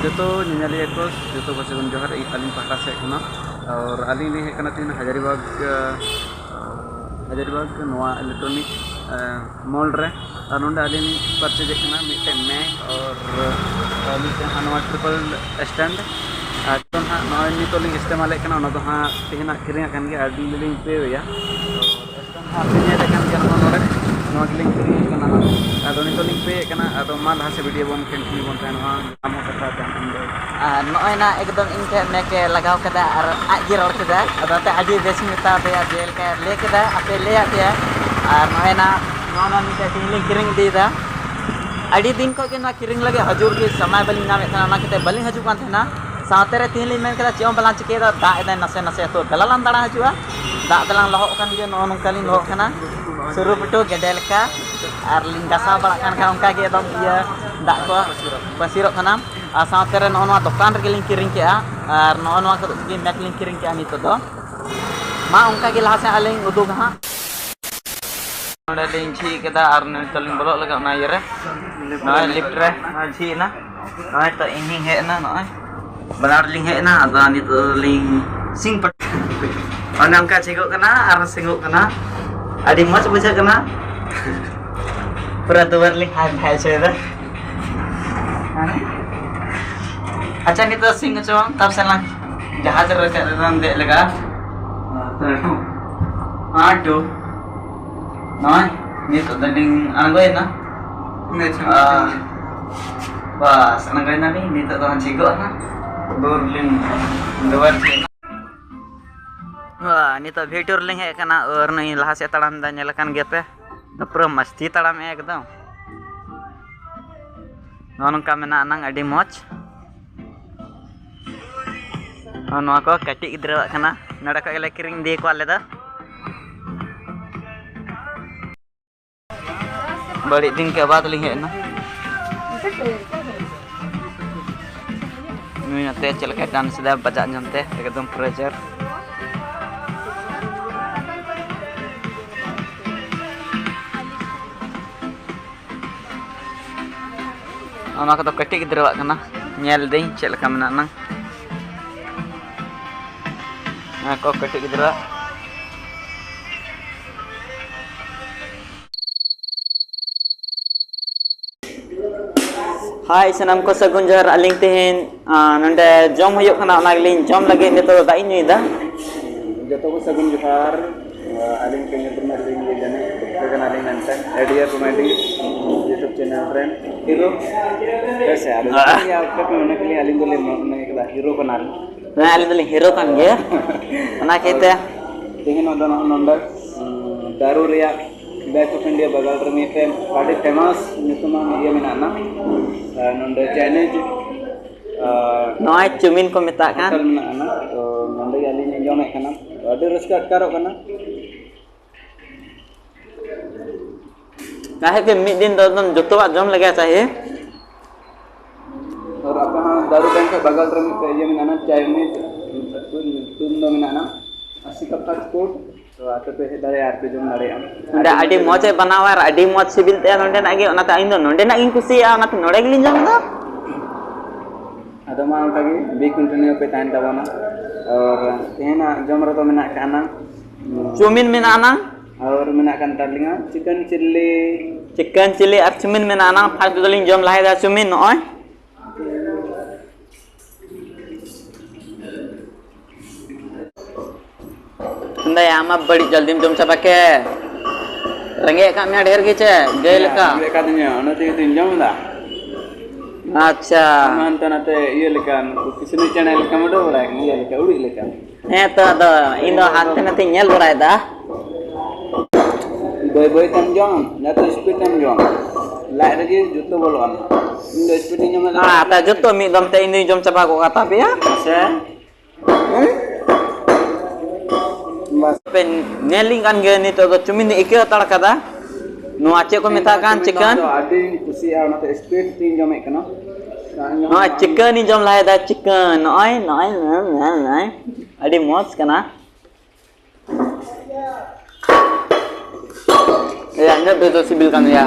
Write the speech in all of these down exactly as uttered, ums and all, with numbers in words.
ᱡᱚᱛᱚ ᱧᱮᱧᱮᱞᱤᱭᱟᱹ ᱠᱚ, ᱡᱚᱛᱚ ᱠᱚ ᱥᱟᱹᱜᱩᱱ ᱡᱚᱦᱟᱨ ᱟᱹᱞᱤᱧ ᱯᱟᱦᱴᱟ ᱥᱮᱫ ᱠᱷᱚᱱᱟᱜ᱾ ᱟᱨ ᱟᱹᱞᱤᱧ ᱞᱤᱧ ᱦᱮᱡ ᱠᱟᱱᱟ ᱛᱮᱦᱮᱧ ᱦᱟᱡᱟᱨᱤᱵᱟᱜᱽ, ᱦᱟᱡᱟᱨᱤᱵᱟᱜᱽ ᱱᱚᱣᱟ ᱤᱞᱮᱠᱴᱨᱚᱱᱤᱠ ᱢᱚᱞ ᱨᱮ᱾ ᱟᱨ ᱱᱚᱰᱮ ᱟᱹᱞᱤᱧ ᱞᱤᱧ ᱯᱟᱨᱪᱮᱡᱮᱫ ᱠᱟᱱᱟ ᱢᱤᱫᱴᱮᱱ ᱢᱮᱠ ᱟᱨ ᱢᱤᱫᱴᱮᱱ ᱦᱟᱸᱜ ᱱᱚᱣᱟ ᱴᱨᱤᱯᱚᱞ ᱥᱴᱮᱱᱰ᱾ ᱟᱨ ᱱᱤᱛᱚᱜ ᱱᱟᱦᱟᱜ ᱱᱚᱜᱼᱚᱭ ᱱᱤᱛᱚᱜ ᱞᱤᱧ ᱤᱥᱛᱮᱢᱟᱞᱮᱫ ᱠᱟᱱᱟ, ᱚᱱᱟ ᱫᱚ ᱦᱟᱸᱜ ᱛᱮᱦᱮᱧᱟᱜ ᱠᱤᱨᱤᱧᱟᱜ ᱠᱟᱱ ᱜᱮᱭᱟ, ᱟᱹᱞᱤᱧ ᱫᱚᱞᱤᱧ ᱯᱮᱭᱟ᱾ ᱟᱨ ᱱᱚᱣᱟ ᱜᱮᱞᱤᱧ ᱠᱤᱨᱤᱧ ᱠᱟᱱᱟ, ᱟᱫᱚ ᱱᱤᱛᱚᱜ ᱞᱤᱧ ᱯᱮᱭᱮᱫ ᱠᱟᱱᱟ᱾ ᱟᱫᱚ ᱢᱟ ᱞᱟᱦᱟ ᱥᱮᱫ ᱵᱷᱤᱰᱤᱭᱳ ᱵᱚᱱ ᱠᱚᱱᱴᱤᱱᱤᱭᱩ ᱵᱚᱱ ᱛᱟᱦᱮᱱᱟ᱾ ᱟᱨ ᱱᱚᱜᱼᱚᱭ ᱱᱟ ᱮᱠᱫᱚᱢ ᱤᱧ ᱴᱷᱮᱱ ᱢᱮᱠ ᱮ ᱞᱟᱜᱟᱣ ᱠᱮᱫᱟ ᱟᱨ ᱟᱡ ᱜᱮ ᱨᱚᱲ ᱠᱮᱫᱟ᱾ ᱟᱫᱚ ᱛᱮ ᱟᱹᱰᱤ ᱵᱮᱥ ᱤᱧ ᱢᱮᱛᱟ ᱫᱮᱭᱟ, ᱡᱮᱞᱮᱠᱟ ᱞᱟᱹᱭ ᱠᱮᱫᱟ, ᱟᱯᱮ ᱞᱟᱹᱭᱟᱫ ᱯᱮᱭᱟ᱾ ᱟᱨ ᱱᱚᱜᱼᱚᱭ ᱱᱟ ᱱᱚᱣᱟ ᱱᱟ ᱢᱤᱫᱴᱮᱱ ᱛᱮᱦᱮᱧ ᱞᱤᱧ ᱠᱤᱨᱤᱧ ᱤᱫᱤᱭᱮᱫᱟ᱾ ᱟᱹᱰᱤ ᱫᱤᱱ ᱠᱷᱚᱱ ᱜᱮ ᱱᱚᱣᱟ ᱠᱤᱨᱤᱧ ᱞᱟᱹᱜᱤᱫ ᱦᱟᱡᱩᱨ ᱜᱮ ᱥᱚᱢᱚᱭ ᱵᱟᱹᱞᱤᱧ ᱧᱟᱢᱮᱫ ᱛᱟᱦᱮᱱᱟ, ᱚᱱᱟ ᱠᱷᱟᱹᱛᱤᱨ ᱵᱟᱹᱞᱤᱧ ᱦᱤᱡᱩᱜ ᱠᱟᱱ ᱛᱟᱦᱮᱱᱟ᱾ ᱥᱟᱶᱛᱮ ᱨᱮ ᱛᱮᱦᱮᱧ ᱞᱤᱧ ᱢᱮᱱ ᱠᱮᱫᱟ, ᱪᱮᱫ ᱦᱚᱸ ᱵᱟᱞᱟᱝ ᱪᱤᱠᱟᱹᱭᱮᱫᱟ, ᱫᱟᱜ ᱮᱫᱟᱭ ᱱᱟᱥᱮ ᱱᱟᱥᱮ, ᱛᱚ ᱫᱮᱞᱟ ᱞᱟᱝ ᱫᱟᱬᱟ ᱦᱤᱡᱩᱜᱼᱟ᱾ ᱫᱟᱜ ᱛᱮᱞᱟᱝ ᱞᱚᱦᱚᱫ ᱠᱟᱱ ᱜᱮᱭᱟ, ᱱᱚᱜᱼᱚ ᱱᱚᱝᱠᱟ ᱞᱤᱧ ᱞᱚᱦᱚᱫ ᱠᱟᱱᱟ, ᱥᱩᱨᱩ ᱯᱩᱴᱩ ᱜᱮᱰᱮ ᱞᱮᱠᱟ᱾ ᱟᱨ ᱞᱤᱧ ᱜᱟᱥᱟᱣ ᱵᱟᱲᱟᱜ ᱠᱟᱱ ᱠᱷᱟᱱ ᱚᱱᱠᱟ ᱜᱮ ᱮᱠᱫᱚᱢ ᱤᱭᱟᱹ ᱫᱟᱜ ᱠᱚ ᱯᱟᱹᱥᱤᱨᱚᱜ ᱠᱟᱱᱟ᱾ ᱟᱨ ᱥᱟᱶᱛᱮ ᱨᱮ ᱱᱚᱜᱼᱚ ᱱᱚᱣᱟ ᱫᱚᱠᱟᱱ ᱨᱮᱜᱮ ᱞᱤᱧ ᱠᱤᱨᱤᱧ ᱠᱮᱜᱼᱟ, ᱟᱨ ᱱᱚᱜᱼᱚ ᱱᱚᱣᱟ ᱠᱚᱫᱚ ᱜᱮ ᱢᱮᱠ ᱞᱤᱧ ᱠᱤᱨᱤᱧ ᱠᱮᱜᱼᱟ᱾ ᱱᱤᱛᱚᱜ ᱫᱚ ᱢᱟ ᱚᱱᱠᱟ ᱜᱮ ᱞᱟᱦᱟ ᱥᱮᱫ ᱟᱹᱞᱤᱧ ᱩᱫᱩᱜᱟ ᱦᱟᱸᱜ᱾ ᱱᱚᱰᱮ ᱞᱤᱧ ᱡᱷᱤᱡ ᱠᱮᱫᱟ ᱟᱨ ᱱᱤᱛᱚᱜ ᱞᱤᱧ ᱵᱚᱞᱚᱜ ᱞᱟᱹᱜᱤᱫ ᱚᱱᱟ ᱤᱭᱟᱹ ᱨᱮ᱾ ᱱᱚᱜᱼᱚᱭ ᱞᱤᱯᱷᱴ ᱨᱮ ᱱᱚᱜᱼᱚᱭ ᱡᱷᱤᱡ ᱮᱱᱟ᱾ ᱱᱚᱜᱼᱚᱭ ᱛᱚ ᱤᱧ ᱦᱚᱧ ᱦᱮᱡ ᱮᱱᱟ, ᱱᱚᱜᱼᱚᱭ ᱵᱟᱱᱟᱨ ᱞᱤᱧ ᱦᱮᱡ ᱮᱱᱟ᱾ ᱟᱫᱚ ᱱᱤᱛᱚᱜ ᱞᱤᱧ ᱥᱤᱝ ᱯᱟᱴ-, ᱚᱱᱮ ᱚᱱᱠᱟ ᱪᱷᱤᱝᱚᱜ ᱠᱟᱱᱟ ᱟᱨ ᱥᱤᱝᱚᱜ ᱠᱟᱱᱟ, ᱟᱹᱰᱤ ᱢᱚᱡᱽ ᱵᱩᱡᱷᱟᱹᱜ ᱠᱟᱱᱟ᱾ ᱯᱩᱨᱟᱹ ᱫᱩᱣᱟᱹᱨ ᱞᱤᱧ ᱦᱟᱭ ᱯᱷᱟᱭ ᱦᱚᱪᱚᱭᱮᱫᱟ᱾ ᱟᱪᱪᱷᱟ, ᱱᱤᱛᱚᱜ ᱥᱤᱝ ᱦᱚᱪᱚ ᱛᱟᱨ ᱥᱮ ᱞᱟᱝ ᱡᱟᱦᱟᱡᱽ ᱨᱮ ᱪᱮᱫ ᱨᱮ ᱫᱮᱡ ᱞᱮᱠᱟ᱾ ᱟᱴ ᱴᱩ ᱱᱚᱜᱼᱚᱭ ᱱᱤᱛᱚᱜ ᱫᱚᱞᱤᱧ ᱟᱬᱜᱚᱭᱮᱱᱟ᱾ ᱟᱪᱪᱷᱟ᱾ ᱟᱨ ᱵᱟᱥ, ᱟᱬᱜᱚᱭᱮᱱᱟᱞᱤᱧ᱾ ᱱᱤᱛᱚᱜ ᱫᱚ ᱦᱟᱸᱜ ᱡᱷᱤᱡᱚᱜᱼᱟ ᱦᱟᱸᱜ᱾ ᱫᱩᱣᱟᱹᱨ ᱞᱤᱧ, ᱫᱩᱣᱟᱹᱨ ᱡᱷᱤᱡ ᱮᱱᱟ᱾ ᱱᱤᱛᱚᱜ ᱵᱷᱤ ᱴᱩ ᱨᱮᱞᱤᱧ ᱦᱮᱡ ᱟᱠᱟᱱᱟ᱾ ᱟᱨ ᱱᱩᱭ ᱞᱟᱦᱟ ᱥᱮᱫ ᱛᱟᱲᱟᱢ ᱮᱫᱟ, ᱧᱮᱞ ᱟᱠᱟᱱ ᱜᱮᱭᱟ ᱯᱮ᱾ ᱯᱩᱨᱟᱹ ᱢᱟᱥᱛᱤ ᱛᱟᱲᱟᱢᱮᱜᱼᱟ ᱮᱠᱫᱚᱢ᱾ ᱱᱚᱜᱼᱚ ᱱᱚᱝᱠᱟ ᱢᱮᱱᱟᱜᱼᱟ ᱱᱟᱝ, ᱟᱹᱰᱤ ᱢᱚᱡᱽ᱾ ᱱᱚᱜᱼᱚ ᱱᱚᱣᱟ ᱠᱚ ᱠᱟᱹᱴᱤᱡ ᱜᱤᱫᱽᱨᱟᱹᱣᱟᱜ ᱠᱟᱱᱟ, ᱱᱚᱰᱮ ᱠᱷᱚᱡ ᱜᱮᱞᱮ ᱠᱤᱨᱤᱧ ᱤᱫᱤᱭᱟᱠᱚᱣᱟ ᱟᱞᱮ ᱫᱚ᱾ ᱵᱟᱹᱲᱤᱡ ᱫᱤᱱ ᱠᱮ ᱵᱟᱫ ᱞᱤᱧ ᱦᱮᱡ ᱮᱱᱟ᱾ ᱱᱩᱭ ᱱᱚᱛᱮ ᱪᱮᱫ ᱞᱮᱠᱟᱭ ᱰᱟᱱᱥ ᱮᱫᱟ ᱵᱟᱡᱟᱜ ᱧᱚᱜ ᱛᱮ, ᱮᱠᱫᱚᱢ ᱯᱩᱨᱟᱹ ᱡᱳᱨ᱾ ᱚᱱᱟ ᱠᱚᱫᱚ ᱠᱟᱹᱴᱤᱡ ᱜᱤᱫᱽᱨᱟᱹᱣᱟᱜ ᱠᱟᱱᱟ᱾ ᱧᱮᱞ ᱫᱟᱹᱧ ᱪᱮᱫ ᱞᱮᱠᱟ ᱢᱮᱱᱟᱜ ᱱᱟᱝ᱾ ᱱᱚᱣᱟ ᱠᱚ ᱠᱟᱹᱴᱤᱡ ᱜᱤᱫᱽᱨᱟᱹ᱾ ᱦᱟᱭ, ᱥᱟᱱᱟᱢ ᱠᱚ ᱥᱟᱹᱜᱩᱱ ᱡᱚᱦᱟᱨ᱾ ᱟᱹᱞᱤᱧ ᱛᱮᱦᱮᱧ, ᱟᱸ, ᱱᱚᱰᱮ ᱡᱚᱢ ᱦᱩᱭᱩᱜ ᱠᱟᱱᱟ, ᱚᱱᱟ ᱜᱮᱞᱤᱧ ᱡᱚᱢ ᱞᱟᱹᱜᱤᱫ᱾ ᱱᱤᱛᱚᱜ ᱫᱚ ᱫᱟᱜ ᱤᱧ ᱧᱩᱭᱮᱫᱟ᱾ ᱡᱚᱛᱚ ᱠᱚ ᱥᱟᱹᱜᱩᱱ ᱡᱚᱦᱟᱨ᱾ ᱟᱹᱞᱤᱧ ᱠᱚ ᱧᱩᱛᱩᱢ ᱟᱹᱞᱤᱧ ᱜᱮ ᱡᱟᱹᱱᱤᱡ ᱴᱷᱤᱠᱟᱹ ᱠᱟᱱᱟᱞᱤᱧ ᱢᱮᱱᱛᱮ, ᱮᱰᱤᱭᱟ ᱠᱚᱢᱮᱰᱤ YouTube ᱪᱮᱱᱮᱞ ᱨᱮᱱ ᱦᱤᱨᱳ᱾ ᱦᱮᱸ ᱥᱮ, ᱟᱫᱚ ᱟᱦ᱾ ᱡᱟᱦᱟᱸᱭ ᱟᱯᱮ ᱯᱮ ᱢᱚᱱᱮ ᱠᱮᱫᱟ ᱦᱤᱨᱳ ᱠᱟᱱᱟᱞᱤᱧ᱾ ᱦᱮᱸ, ᱟᱹᱞᱤᱧ ᱫᱚᱞᱤᱧ ᱦᱤᱨᱳ ᱠᱟᱱ ᱜᱮᱭᱟ᱾ ᱚᱱᱟ ᱠᱷᱟᱹᱛᱤᱨ ᱛᱮ ᱛᱮᱦᱮᱧ ᱫᱚ ᱱᱚᱜᱼᱚ ᱱᱚᱰᱮ, ᱩᱸ, ᱫᱟᱨᱩ ᱨᱮᱭᱟᱜ ᱵᱮᱝᱠ ᱚᱯᱷ ᱤᱱᱰᱤᱭᱟ ᱵᱟᱜᱟᱞ ᱨᱮ ᱢᱤᱫᱴᱮᱱ ᱟᱹᱰᱤ ᱯᱷᱮᱢᱟᱥ ᱧᱩᱛᱩᱢᱟᱱ ᱤᱭᱟᱹ ᱢᱮᱱᱟᱜᱼᱟ, ᱟᱨ ᱱᱚᱰᱮ ᱪᱟᱭᱱᱤᱡᱽ, ᱟᱨ ᱱᱚᱜᱼᱚᱭ ᱪᱩᱢᱤᱱ ᱠᱚ ᱢᱮᱛᱟᱜ ᱠᱟᱱ᱾ ᱦᱳᱴᱮᱞ ᱢᱮᱱᱟᱜᱼᱟ, ᱛᱚ ᱱᱚᱰᱮ ᱜᱮ ᱟᱹᱞᱤᱧ ᱞᱤᱧ ᱡᱚᱢᱮᱫ ᱠᱟᱱᱟ, ᱛᱚ ᱟᱹᱰᱤ ᱨᱟᱹᱥᱠᱟᱹ ᱟᱴᱠᱟᱨᱚᱜ ᱠᱟᱱᱟ᱾ ᱪᱟᱦᱮ ᱯᱮ ᱢᱤᱫ ᱫᱤᱱ ᱫᱚ ᱮᱠᱫᱚᱢ ᱡᱚᱛᱚᱣᱟᱜ ᱡᱚᱢ ᱞᱮᱜᱟᱭ ᱪᱟᱦᱮ᱾ ᱟᱨ ᱟᱯᱮ ᱦᱚᱸ ᱫᱟᱨᱩ ᱰᱮᱢ ᱠᱷᱚᱱ ᱵᱟᱜᱟᱞ ᱨᱮ ᱢᱤᱫᱴᱮᱡ ᱤᱭᱟᱹ ᱢᱮᱱᱟᱜᱼᱟ, ᱪᱟᱭᱱᱤᱡᱽ ᱧᱩᱛᱩᱢ ᱫᱚ ᱢᱮᱱᱟᱜᱼᱟ ᱟᱥᱤᱠᱟ ᱯᱷᱟᱥᱴ ᱯᱷᱩᱰ᱾ ᱛᱚ ᱟᱯᱮ ᱯᱮ ᱦᱮᱡ ᱫᱟᱲᱮᱭᱟᱜᱼᱟ ᱟᱨ ᱯᱮ ᱡᱚᱢ ᱫᱟᱲᱮᱭᱟᱜᱼᱟ᱾ ᱚᱸᱰᱮ ᱟᱹᱰᱤ ᱢᱚᱡᱽ ᱮ ᱵᱮᱱᱟᱣᱟ ᱟᱨ ᱟᱹᱰᱤ ᱢᱚᱡᱽ ᱥᱤᱵᱤᱞ ᱛᱟᱭᱟ ᱱᱚᱸᱰᱮᱱᱟᱜ ᱜᱮ, ᱚᱱᱟᱛᱮ ᱤᱧ ᱫᱚ ᱱᱚᱸᱰᱮᱱᱟᱜ ᱜᱤᱧ ᱠᱩᱥᱤᱭᱟᱜᱼᱟ, ᱚᱱᱟᱛᱮ ᱱᱚᱸᱰᱮ ᱜᱮᱞᱤᱧ ᱡᱚᱢ ᱮᱫᱟ᱾ ᱟᱫᱚ ᱢᱟ ᱚᱱᱠᱟ ᱜᱮ ᱵᱤ ᱠᱚᱱᱴᱤᱱᱤᱭᱩ ᱯᱮ ᱛᱟᱦᱮᱱ ᱛᱟᱵᱚᱱᱟ᱾ ᱟᱨ ᱛᱮᱦᱮᱧᱟᱜ ᱡᱚᱢ ᱨᱮᱫᱚ ᱢᱮᱱᱟᱜ ᱠᱟᱜᱼᱟ ᱱᱟᱝ ᱪᱟᱣᱢᱤᱱ ᱢᱮᱱᱟᱜᱼᱟ ᱱᱟᱝ᱾ ᱟᱨ ᱢᱮᱱᱟᱜ ᱠᱟᱱ ᱛᱟᱞᱤᱧᱟ ᱪᱤᱠᱮᱱ ᱪᱤᱞᱤ᱾ ᱪᱤᱠᱮᱱ ᱪᱤᱞᱤ ᱟᱨ ᱪᱟᱣᱢᱤᱱ ᱢᱮᱱᱟᱜᱼᱟ ᱱᱟᱝ᱾ ᱯᱷᱟᱥᱴ ᱫᱚᱞᱤᱧ ᱡᱚᱢ ᱞᱟᱦᱟᱭᱮᱫᱟ ᱪᱟᱣᱢᱤᱱ ᱱᱚᱜᱼᱚᱭ᱾ ᱢᱮᱱᱫᱟᱭ, ᱟᱢ ᱢᱟ ᱵᱟᱹᱲᱤᱡ ᱡᱚᱞᱫᱤᱢ ᱡᱚᱢ ᱪᱟᱵᱟ ᱠᱮᱫ᱾ ᱨᱮᱸᱜᱮᱡ ᱟᱠᱟᱫ ᱢᱮᱭᱟ ᱰᱷᱮᱨ ᱜᱮ ᱪᱮ? ᱜᱟᱹᱭ ᱞᱮᱠᱟ᱾ ᱨᱮᱸᱜᱮᱡ ᱟᱠᱟᱫᱤᱧᱟ, ᱚᱱᱟ ᱛᱮᱜᱮ ᱛᱚᱧ ᱡᱚᱢ ᱮᱫᱟ᱾ ᱟᱪᱪᱷᱟ᱾ ᱟᱢ ᱦᱟᱱᱛᱮ ᱱᱟᱛᱮ ᱤᱭᱟᱹ ᱞᱮᱠᱟ, ᱱᱩᱠᱩ ᱠᱤᱥᱱᱤ ᱪᱮᱬᱮ ᱞᱮᱠᱟᱢ ᱩᱰᱟᱹᱣ ᱵᱟᱲᱟᱭ ᱠᱟᱱᱟ, ᱤᱭᱟᱹ ᱞᱮᱠᱟ, ᱩᱲᱤᱡ ᱞᱮᱠᱟ᱾ ᱦᱮᱸ ᱛᱚ, ᱟᱫᱚ ᱤᱧ ᱫᱚ ᱦᱟᱱᱛᱮ ᱱᱟᱛᱮᱧ ᱧᱮᱞ ᱵᱟᱲᱟᱭᱮᱫᱟ᱾ ᱵᱟᱹᱭ ᱵᱟᱹᱭ ᱛᱮᱢ ᱡᱚᱢ, ᱡᱟᱛᱮ ᱥᱯᱤᱰ ᱛᱮᱢ ᱡᱚᱢ᱾ ᱞᱟᱡ ᱨᱮᱜᱮ ᱡᱚᱛᱚ ᱵᱚᱞᱚᱜᱼᱟ᱾ ᱤᱧ ᱫᱚ ᱥᱯᱤᱰ ᱤᱧ ᱡᱚᱢᱮᱫ ᱠᱟᱱᱟ᱾ ᱦᱮᱸ, ᱟᱯᱮ ᱡᱚᱛᱚ ᱢᱤᱫ ᱫᱚᱢ ᱛᱮ ᱤᱧ ᱫᱩᱧ ᱡᱚᱢ ᱪᱟᱵᱟ ᱜᱚᱫ ᱠᱟᱛᱟ ᱯᱮᱭᱟ᱾ ᱢᱟᱥᱮ᱾ ᱵᱟᱥ᱾ ᱯᱮ ᱧᱮᱞᱤᱧ ᱠᱟᱱ ᱜᱮᱭᱟ, ᱱᱤᱛᱚᱜ ᱫᱚ ᱪᱟᱣᱢᱤᱱ ᱤᱧ ᱟᱹᱭᱠᱟᱹᱣ ᱦᱟᱛᱟᱲ ᱠᱟᱫᱟ᱾ ᱱᱚᱣᱟ ᱪᱮᱫ ᱠᱚ ᱢᱮᱛᱟᱜ ᱠᱟᱱ? Chow mein chicken? ᱫᱚ ᱟᱹᱰᱤ ᱠᱩᱥᱤᱭᱟᱜᱼᱟ, ᱚᱱᱟᱛᱮ ᱥᱯᱤᱰ ᱛᱤᱧ ᱡᱚᱢᱮᱫ ᱠᱟᱱᱟ᱾ ᱱᱚᱜᱼᱚᱭ ᱪᱤᱠᱮᱱ ᱤᱧ ᱡᱚᱢ ᱞᱟᱦᱟᱭᱮᱫᱟ, ᱪᱤᱠᱮᱱ᱾ ᱱᱚᱜᱼᱚᱭ, ᱱᱚᱜᱼᱚᱭ, ᱱᱚᱜᱼᱚᱭ, ᱱᱚᱜᱼᱚᱭ᱾ ᱟᱹᱰᱤ ᱢᱚᱡᱽ ᱠᱟᱱᱟ᱾ ᱮᱭᱟ, ᱤᱱᱟᱹᱜ ᱰᱷᱮᱨ ᱫᱚ ᱥᱤᱵᱤᱞ ᱠᱟᱱ ᱜᱮᱭᱟ᱾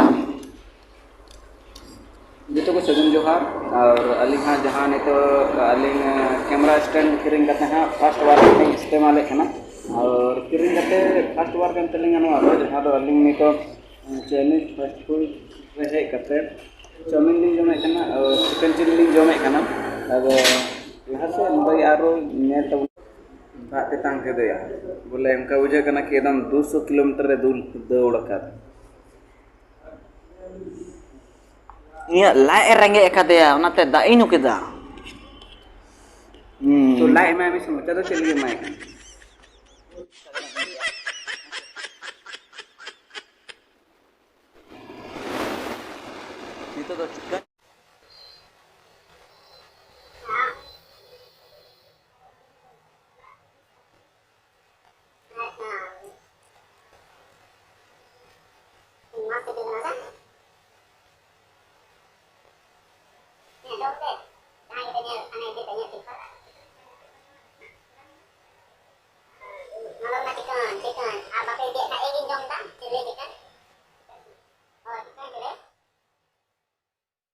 ᱡᱚᱛᱚ ᱠᱚ ᱥᱟᱹᱜᱩᱱ ᱡᱚᱦᱟᱨ᱾ ᱟᱨ ᱟᱹᱞᱤᱧ ᱦᱟᱸᱜ ᱡᱟᱦᱟᱸ ᱱᱤᱛᱚᱜ ᱟᱹᱞᱤᱧ ᱠᱮᱢᱮᱨᱟ ᱥᱴᱮᱱᱰ ᱠᱤᱨᱤᱧ ᱠᱟᱛᱮ ᱦᱟᱸᱜ ᱯᱷᱟᱥᱴ ᱣᱟᱨ ᱞᱤᱧ ᱤᱥᱛᱮᱢᱟᱞᱮᱫ ᱠᱟᱱᱟ᱾ ᱟᱨ ᱠᱤᱨᱤᱧ ᱠᱟᱛᱮ ᱯᱷᱟᱥᱴ ᱣᱟᱨ ᱠᱟᱱ ᱛᱟᱹᱞᱤᱧᱟ ᱱᱚᱣᱟ ᱫᱚ, ᱡᱟᱦᱟᱸ ᱫᱚ ᱟᱹᱞᱤᱧ ᱱᱤᱛᱚᱜ ᱪᱟᱭᱱᱤᱡᱽ ᱯᱷᱟᱥᱴ ᱯᱷᱩᱰ ᱨᱮ ᱦᱮᱡ ᱠᱟᱛᱮ ᱪᱟᱣᱢᱤᱱ ᱞᱤᱧ ᱡᱚᱢᱮᱫ ᱠᱟᱱᱟ ᱟᱨ ᱪᱤᱠᱮᱱ ᱪᱤᱞᱤ ᱞᱤᱧ ᱡᱚᱢᱮᱫ ᱠᱟᱱᱟ᱾ ᱟᱫᱚ ᱞᱟᱦᱟ ᱥᱮᱫ ᱱᱚᱝᱠᱟ ᱜᱮ ᱟᱨᱚ ᱧᱮᱞ ᱛᱟᱵᱚᱱ᱾ ᱫᱟᱜ ᱛᱮᱛᱟᱝ ᱠᱮᱫᱮᱭᱟ, ᱵᱚᱞᱮ ᱚᱱᱠᱟ ᱵᱩᱡᱷᱟᱹᱜ ᱠᱟᱱᱟ ᱠᱤ ᱮᱠᱫᱚᱢ ᱫᱩᱥᱚ ᱠᱤᱞᱳᱢᱤᱴᱟᱨ ᱨᱮ ᱫᱩᱞ ᱫᱟᱹᱲ ᱟᱠᱟᱫ᱾ ᱤᱧᱟᱹᱜ ᱞᱟᱡ ᱮ ᱨᱮᱸᱜᱮᱡ ᱟᱠᱟᱫᱮᱭᱟ, ᱚᱱᱟᱛᱮ ᱫᱟᱜ ᱤᱧ ᱧᱩ ᱠᱮᱫᱟ᱾ ᱦᱩᱸ᱾ ᱛᱚ ᱞᱟᱡ ᱮᱢᱟᱭ ᱢᱮ ᱥᱮ, ᱢᱚᱪᱟ ᱫᱚ ᱪᱮᱫ ᱞᱟᱹᱜᱤᱫ ᱮᱢᱟᱭ ᱠᱟᱱᱟ? ᱱᱤᱛᱚᱜ ᱫᱚ ᱪᱤᱠᱟ